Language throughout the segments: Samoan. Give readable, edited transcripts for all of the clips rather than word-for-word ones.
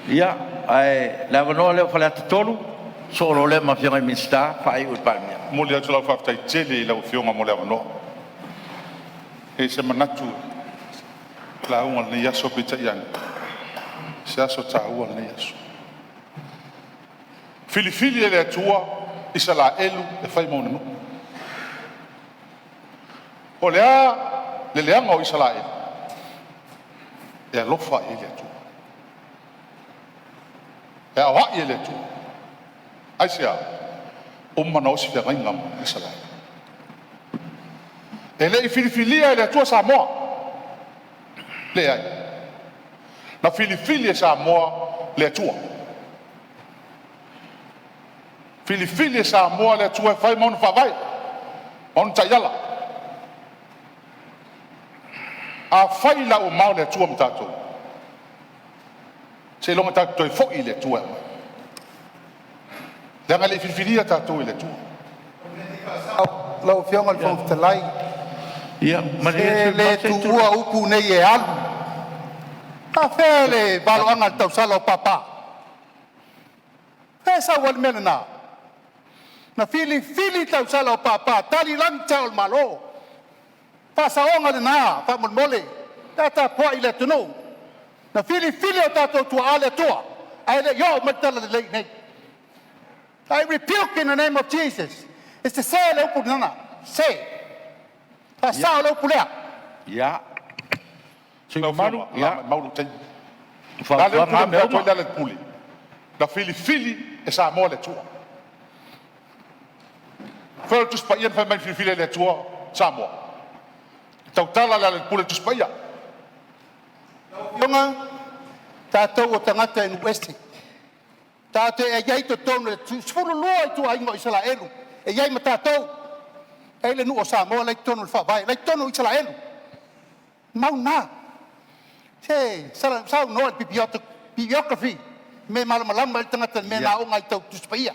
Ia, ae o le avanoa lea o Faleata 3, sosoo loa lea ma le Afioga i le Minisita faaiu e le Palemia. E momoli atu lau faafetai tele i lau Afioga mo le avanoa. E i ai se manatu o le lauga i lenei aso, peitai ane, o se aso taua lenei aso. Filifili e le Atua Isaraelu e fai ma ona nuu. O le a le leaga o Isaraelu? E alofa i ai le Atua, e aoai e le Atua. Aisea? Uma ona osi feagaiga ma Isaraelu. E le i filifilia e le Atua Samoa, leai, na filifili e Samoa le Atua. Filifili e Samoa le Atua e fai ma ona faavae, ma ona taiala. Afai la ua mamao le Atua ma tatou, seiloga tatou toe foi i le Atua e aumai, leaga e le i filifilia tatou e le Atua. Lau Afioga i le Fofoga Fetalai, Ia malie e le sui usufono le mamalu se i tuua upu nei e alu, e faafefea le valoaga o le tausala o papa? O fea e sau ai le mea lena? Na filifili tausala o papa, tali lagi sao o le Malo. Faasaoga lena faamolemole, pe a tapuai le atunuu. Na filifili e o tatou tuaa le Atua ae le i oo mai le talalelei i inei. I rebuke in the name of Jesus. E sese le upu lena, sese. Faasao le upu lea. Ia, le sui Lau usufono Afioga, mamalu, ia, maumau lou taimi. o O le a le fautuaga upu lava lea na mea fai atu ai uma. Lealailepule? Na filifili e Samoa le Atua. Fai o le Tusi Paia na fai mai na filifili ai e le Atua Samoa? E tautala Lealailepule i le Tusi Paia. Lau Afioga, tatou o tagata e nuu ese, tatou te i ai i totonu o le 12 ituaiga o Isaraelu e i ai ma tatou. E i ai le nuu o Samoa la e i totonu o le faavae, o la e i totonu o Isaraelu. Mau na, se saunoa i le biography mea e malamalama ai le tagata i le mea na oo mai tau Tusi Paia.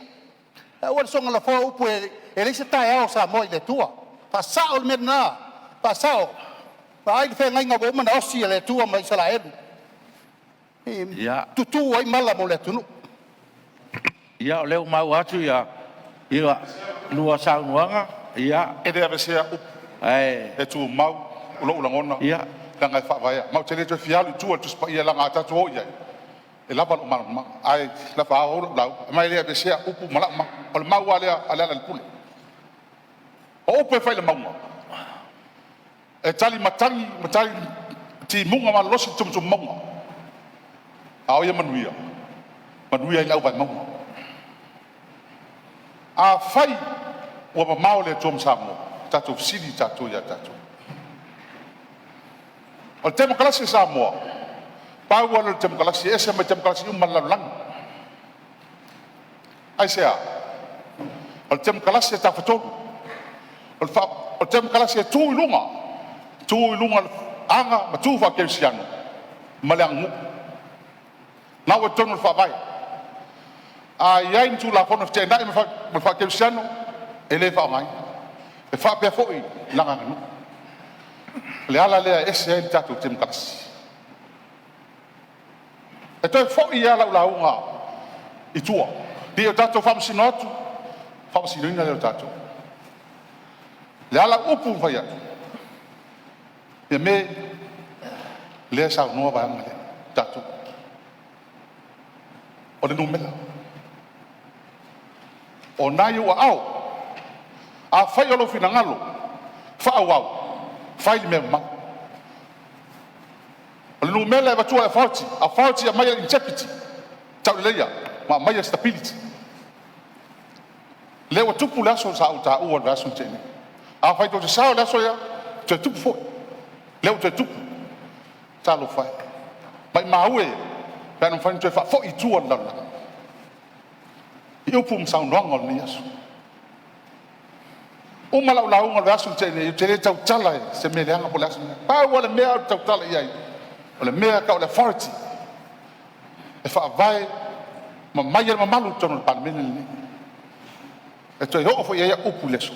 Ae aua le soona lafoa upu e leai se taeao o Samoa i le Atua. Faasao le mea lena, faasao. Vaai le feagaiga ua uma ona osi e le Atua ma Isaraelu, e tutu ai mala mo le atunuu. Ia, o lea ua maua atu a lua saunoaga, E le aveesea upu, ae e tumau lou lagona leaga e faavaea. Ma ou te le toe fia alu i tua i le Tusi Paia leaga a tatou o i ai, e lava lou malamalama ae faaauau lau lauga. Ma e le aveesea upu ma lau mau. O le mau lava lea a Lealailepule, o upu e fai i le mauga, e tali matagi ma tali timuga malolosi i tumutumu mauga, a o ia manuia, e manuia ai le auvae mauga. Afai ua mamao le Atua ma Samoa, tatou fesili tatou ia tatou. O le Temokarasi a Samoa, pau lava lea o le Temokarasi e ese mai Temokarasi uma a le lalolagi. Aisea? O le Temokarasi a le Tafatolu, o le Temokarasi e tu i luga, tu i luga o aga ma tu faakerisiano ma le aganuu. Na ua i totonu o le Faavae. A i ai ni Tulafono e feteenai ma le faakerisiano, e le faaaogaina. E faapea foi lana aganuu. O le ala lea e ese ai le tatou Temokarasi. E toe foi lava lau lauga i tua, ne i o tatou faamasino atu, faamasinoina lea o tatou. O le ala o upu ua fai atu, Fiame, lea e saunoa vaega lea, tatou, o le numera. O na e i ou aao. Afai o lou finagalo faaauau, fai le mea mamalu. O le numera e avatua e authority, authority e aumaia integrity, tauleleia ma aumaia stability. Lea ua tupu le aso sa ou taua i le vaiaso na tea nei. Afai tou te sao i le aso lea, e toe tupu foi, lea ua toe tupu. Talofa e, maimau e pe ana mafai ona toe faafoi i tua le lalolagi i upu ma saunoaga o lenei aso. Uma lau lauga i le vaiaso na tea nei, ou te le tautala i se mea leaga po o le a se mea. Pau lava le mea ou te tautala i ai, o le mea e tau o le authority e faavae ma aumai ai le mamalu i totonu o le Palemene lenei. E toe oo foi i ai au upu i le aso.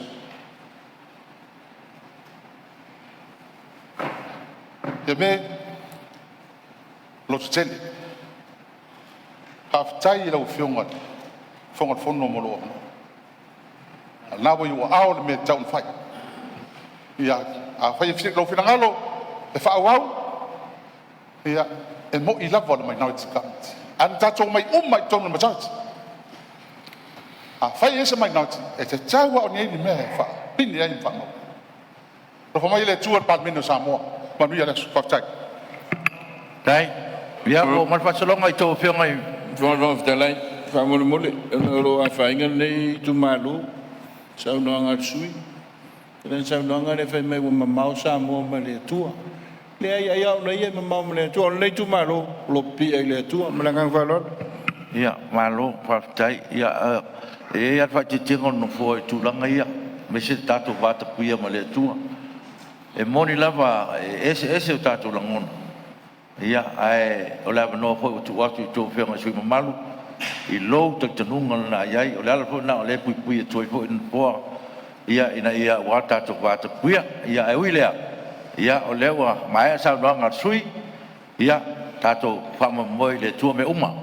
Fiame, lototele, Faafetai i lau Afioga i le Fofoga Fetalai mo lou avanoa. O lena ua i ou aao le mea e tatau ona fai. Ia, afai e lou finagalo e faaauau, ia, e moni lava o le minority Government, ae na tatou omai uma lava i totonu o le majority. Afai e i ai se minority, e tatau lava ona i ai ni mea e faapine ai ma faamau ai. Alofa mai le Atua i le Palemene o Samoa. Manuia le aso. Faafetai. Ia, ua oo mai le faasologa i a outou afioga i Fetalai, faamolemole ona o lo o afaina lenei itumalo i saunoaga a le sui usufono. I lana saunoaga lea fai mai ua mamao Samoa ma le Atua. Leai, ai lava o ia e mamao ma le Atua. O lenei itumalo, o lo o pipii i le Atua. Ma le agaga faaaloalo. Ia, malo faafetai. E i ai lava le faaeteetega o le Nofoa i tulaga ia, aemaise le tatou vatapuia ma le Atua. E moni lava e eseese o tatou lagona, ae o le avanoa foi ua tuu atu i a outou afioga i sui usufono mamalu i lou talitonuga lena e i ai. O le ala foi lena o lea e puipui atu ai foi le Nofoa aua le tatou vatapuia. Ae ui i lea, o lea ua maea le saunoaga a le sui usufono, ia tatou faamoemoe i le Atua mea uma.